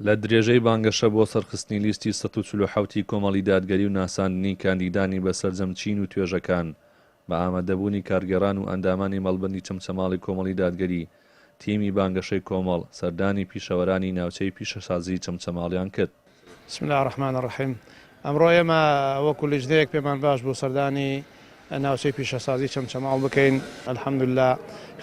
لە درێژەی بانگەشە بۆ سەرخستنی لیستی 147 ی کۆمەڵی دادگەری و ناساندنی کاندیدانی بە سەرجەم چین و توێژەکان، بە ئامادەبوونی کارگێڕان و ئەندامانی مەڵبەندی چەمچەماڵی کۆمەڵی دادگەری، تیمی بانگەشەی کۆمەڵ سەردانی پیشەوەرانی ناوچەی پیشەسازیی چەمچەماڵیان کرد. بسم اللە الرحمن الرحیم ئەمڕۆ ئێمە وەکو لیژنەیەک پێمان باش بوو سەردانی ناوچەی پیشەسازی چەمچەماڵ بکەین، الحمدللە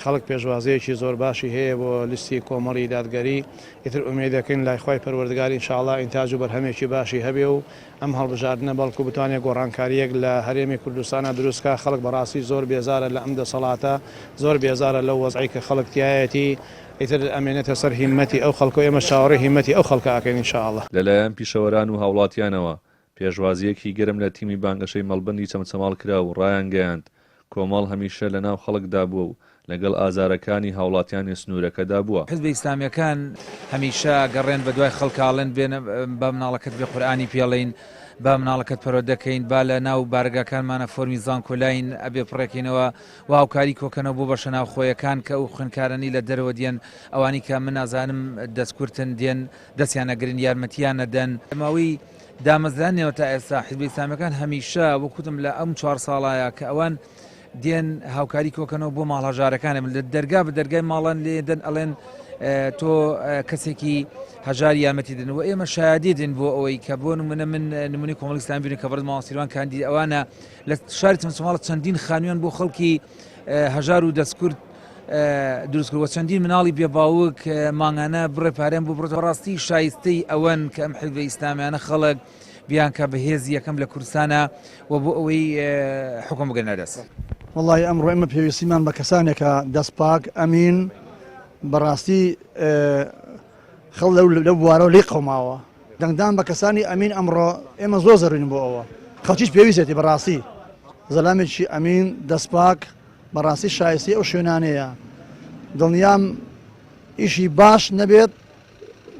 خەڵک پێشوازییەکی زۆر باشی هەیە بۆ لیستی کۆمەڵی دادگەری، ئیتر ئومێد دەکەین لای خوای پەروەردگار ان شاء اللە ئینتاج و بەرهەمێکی باشی هەبێ و ئەم هەڵبژاردنە بەڵکو بتوانێ گۆڕانکارییەک لە هەرێمی کوردستانا دروست کا، خەڵک بەڕاستی زۆر بێزارە لە ئەم دەسەڵاتە، زۆر بێزارە لەو وەزعەی کە خەڵک تیایەتی، ئیتر ئەمێنێتە سەر هیممەتی ئەو خەڵکە و ئێمەش چاوەڕێی هیممەتی ئەو خەڵکە ئەکەین ان شاء اللە. لەلایەن پیشەوەران و هاوڵاتیانەوە پێشوازییەکی گەرم لە تیمی بانگەشەی مەڵبەندی چەمچەماڵ کرا و ڕایانگەیاند، کۆمەڵ هەمیشە لەناو خەڵکدا بووە و لەگەڵ ئازارەکانی هاوڵاتیانی سنوورەکەدا بووە. حزبە ئیسلامیەکان هەمیشە گەڕێن بەدوای خەڵکا ئەڵێن بێنە با مناڵەکەت بێ قورئانی پێڵێین با مناڵەکەت پەروەردە کەین با لە ناو بارەگاکانمانە فۆرمی زانکۆلاین ئەبێ پڕێکەینەوە و هاوکاری کۆکەنەوە بۆ بەشە ناوخۆیەکان کە ئەو خوێندکارانی لە دەرەوە دێن ئەوانی کە من نازانم دەستکورتن دێن دەستیان ئەگرن یارمەتیان ئەدەن. لە ماوەی دامەزراندنەوە تا ئێستا حیزبە ئیسلامیەکان هەمیشە وەک وتم لە ئەم چوار ساڵایە کە ئەوان دێن هاوکاری کۆکەنەوە بۆ ماڵ هەژارەکانە من لە دەرگا بە دەرگای ماڵان لێ دەن ئەڵێن تۆ کەسێکی هەژار یارمەتی دن و ئێمە شایدی دن بۆ ئەوەی کە بۆ نمونە من نمونی کۆمەڵی ئیسلامی بینی کە بەڕێز مامۆستا سیروان کاندید ئەوانە لە شاری چەمچەماڵ چەندین خانوویان بۆ خەڵکی هەژار و دەستکورت دروست کردوە چەندین مناڵی بێ باوک مانگانە بڕێ پارەیان بۆ بڕێتەوە ڕاستی شایستەی ئەوەن کە ئەم حیزبە ئیسلامیانە خەڵک بیانکا بە هێزی یەکەم لە کوردستانە و بۆ ئەوەی حکوم بگرنە دەست. وەڵاهی ئەمڕۆ ئێمە پێویستیمان بە کەسانێکە دەست پاک ئەمین بەڕاستی خەڵ لەو لەو بوارەوە لێی قەوماوە دەنگدان بە کەسانی ئەمین ئەمڕۆ ئێمە زۆر زەرورین بۆ ئەوە خەڵکیش پێویستێتی بەڕاستی زەلامێکی ئەمین دەست پاک بەڕاستی شایستەی ئەو شوێنانەیە دڵنیام ئیشی باش نەبێت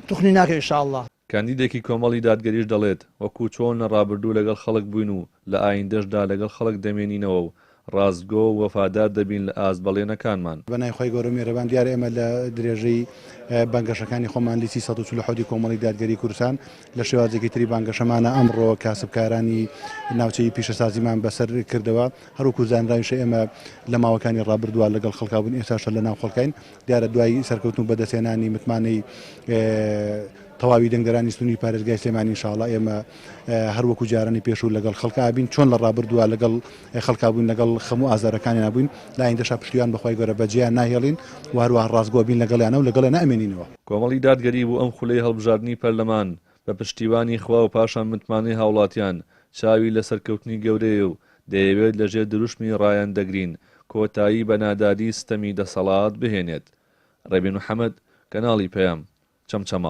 توخنی ناکەی ان شاء اللە. کاندیدێکی کۆمەڵی دادگەریش دەڵێت، وەکو چۆن لە ڕابردوو لەگەڵ خەڵک بووین و لە ئایندەشدا لەگەڵ خەڵک دەمێنینەوە و ڕاستگۆ و وەفادار دەبین لە ئاست بەڵێنەکانمان. بە ناوی خوای گەورە و میهرەبان دیارە ئێمە لە درێژەی بانگەشەکانی خۆمان لیستی 147 ی کۆمەڵی دادگەری کوردستان لە شێوازێکی تری بانگەشەمانە ئەمڕۆ کاسبکارانی ناوچەی پیشەسازیمان بەسەر کردەوە هەروەکو زانراویشە ئێمە لە ماوەکانی ڕابردووە لەگەڵ خەڵکا بووین ئێستاشە لە ناو خەڵکاین دیارە دوای سەرکەوتن و بەدەستهێنانی متمانەی تەواوی دەنگدەرانی سنووری پارێزگای سلێمانی ئینشاڵا ئێمە هەر وەکو جارانی پێشوو لەگەڵ خەڵکا بین چۆن لە ڕابردووە لەگەڵ خەڵکا بووین لەگەڵ خەم و ئازارەکانیان بووین لە ئایندەشا پشتیوان بەخوای گەورە بەجێیان ناهێڵین و هەروەها ڕاستگۆ بین لەگەڵیانە و لەگەڵیان ئەمێنینەوە. کۆمەڵی دادگەری بۆ ئەم خولەی هەڵبژاردنی پەرلەمان بە پشتیوانی خوا و پاشان متمانەی هاوڵاتیان، چاوی لە سەرکەوتنی گەورەیە و دەیەوێت لە ژێر دروشمی ڕایان دەگرین کۆتایی بە نادادی ستەمی دەسەڵات بهێنێت. ڕێبین محەمەد، کەناڵی پەیام، چەمچەماڵ.